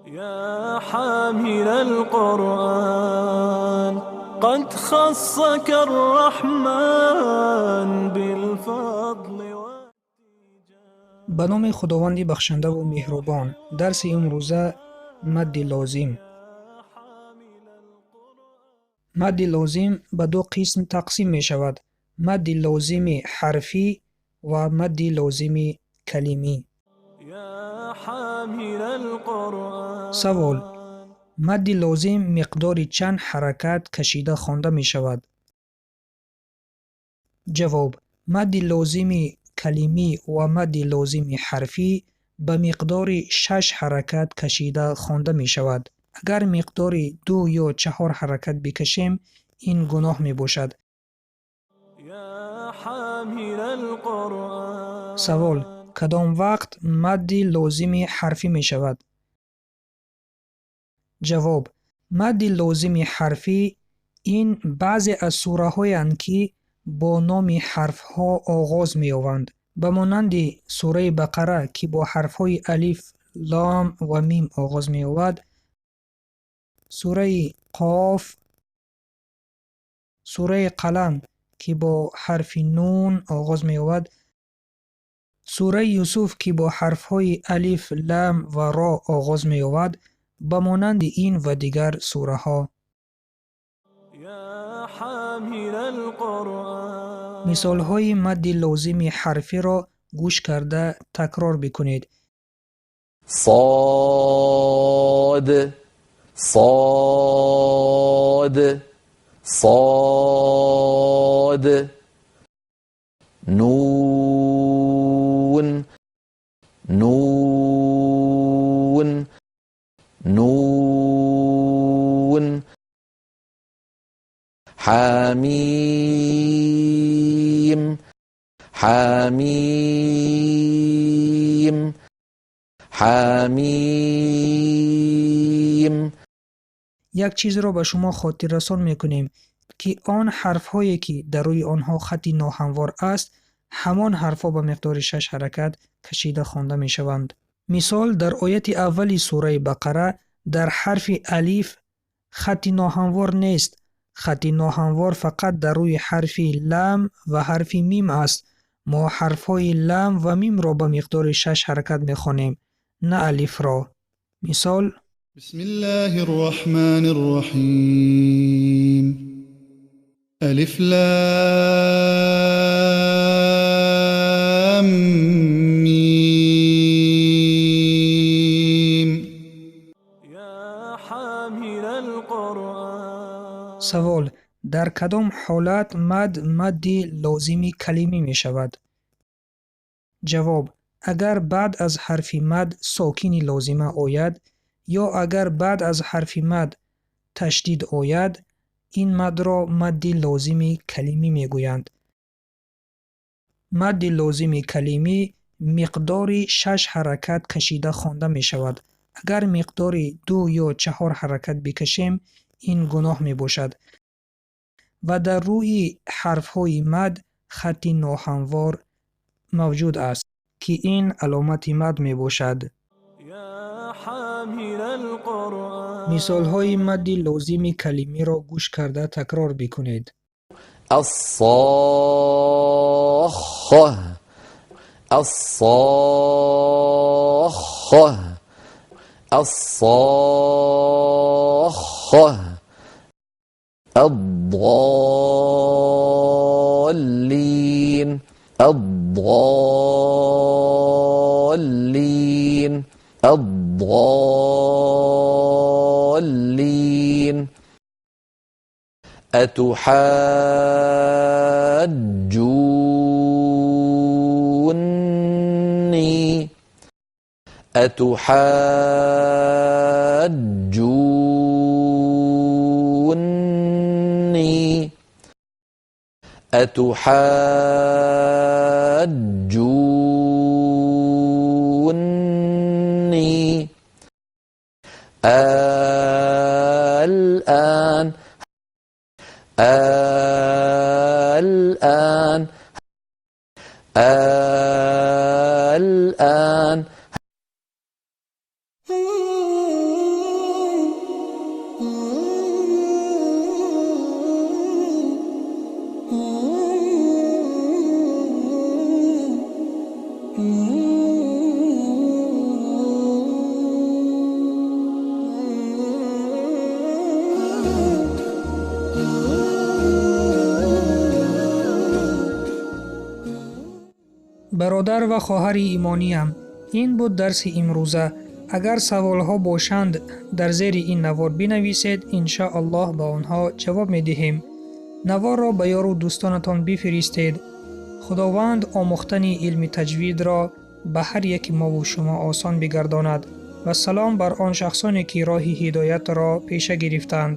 يا حامل القرآن قد خصك الرحمن بالفضل. Ба номи Худованди бахшандаву меҳрубон. Дарси имрӯза: мадди лозим. Мадди лозим ба ду қисм тақсим мешавад: мадди лозими ҳарфӣ ва мадди лозими калимӣ. يا حامل القرآن. Савол: мадди лозим миқдори чанд ҳаракат кашида хонда мешавад? Ҷавоб: мадди лозими калимӣ ва мадди лозими ҳарфӣ ба миқдори шаш ҳаракат кашида хонда мешавад. Агар миқдори ду ё чаҳор ҳаракат бикашем, ин гуноҳ мебошад. يا حامل القرآن. Савол: кадом вақт мадди лозими ҳарфӣ мешавад? Ҷавоб: мадди лозими ҳарфӣ ин баъзе аз сураҳоянд, ки бо номи ҳарфҳо оғоз меёбанд, ба монанди сураи Бақара, ки бо ҳарфҳои алиф, лом ва мим оғоз меёбад, сураи Қоф, сураи Қалам, ки бо ҳарфи нун оғоз меёбад, сураи Юсуф, ки бо ҳарфҳои алиф, лам ва ро оғоз меёбад, ба монанди ин ва дигар сураҳо. يا حامل القرآن. Мисолҳои мадди лозими ҳарфиро гӯш карда такрор бикунед. صاد، صاد، صاد، نون، نون، نون، حاميم، حاميم، حاميم. Як чизро ба шумо хотиррасон мекунем, ки он ҳарфҳое, ки дар рӯи онҳо хатти ноҳамвор аст, ҳамон ҳарфҳо ба миқдори шаш ҳаракат кашида хонда мешаванд. Мисол, дар ояти аввали сураи Бақара дар ҳарфи алиф хатти ноҳамвор нест. Хатти ноҳамвор фақат дар рӯи ҳарфи лам ва ҳарфи мим аст. Мо ҳарфҳои лам ва мимро ба миқдори шаш ҳаракат мехонем, на алифро. Мисол: بسم الله الرحمن الرحيم، ألف لام ميم. يا حامل القرآن. Савол: дар кадом ҳолат мад мадди лозими калимӣ мешавад? Ҷавоб: агар баъд аз ҳарфи мад сокини лозима ояд ё агар баъд аз ҳарфи мад ташдид ояд, ин мадро мадди лозими калимӣ мегӯянд. Мадди лозими калимӣ миқдори шаш ҳаракат кашида хонда мешавад. Агар миқдори ду ё чаҳор ҳаракат бикашем, ин гуноҳ мебошад ва дар рӯи ҳарфҳои мад хатти ноҳамвор мавҷуд аст, ки ин аломати мад мебошад. يا حامل القرآن. Мисолҳои мадди лозими калимиро гӯш карда такрор бикунед. الصاخة، الصاخة، الصاخة، الضالين، الضالين، الضالين، أتحاجوني، أتحاجوني، أتحاجوني، الآن، الآن، الآن. Бародар ва хоҳари имониям, ин буд дарси имрӯза. Агар саволҳо бошанд, дар зери ин навор бинависед, иншааллоҳ ба онҳо ҷавоб медиҳем. Наворро ба ёру дӯстонатон бифиристед. Худованд омӯхтани илми таҷвидро ба ҳар яки мову шумо осон бигардонад ва салом бар он шахсоне ки роҳи ҳидоятро пеша гирифтанд.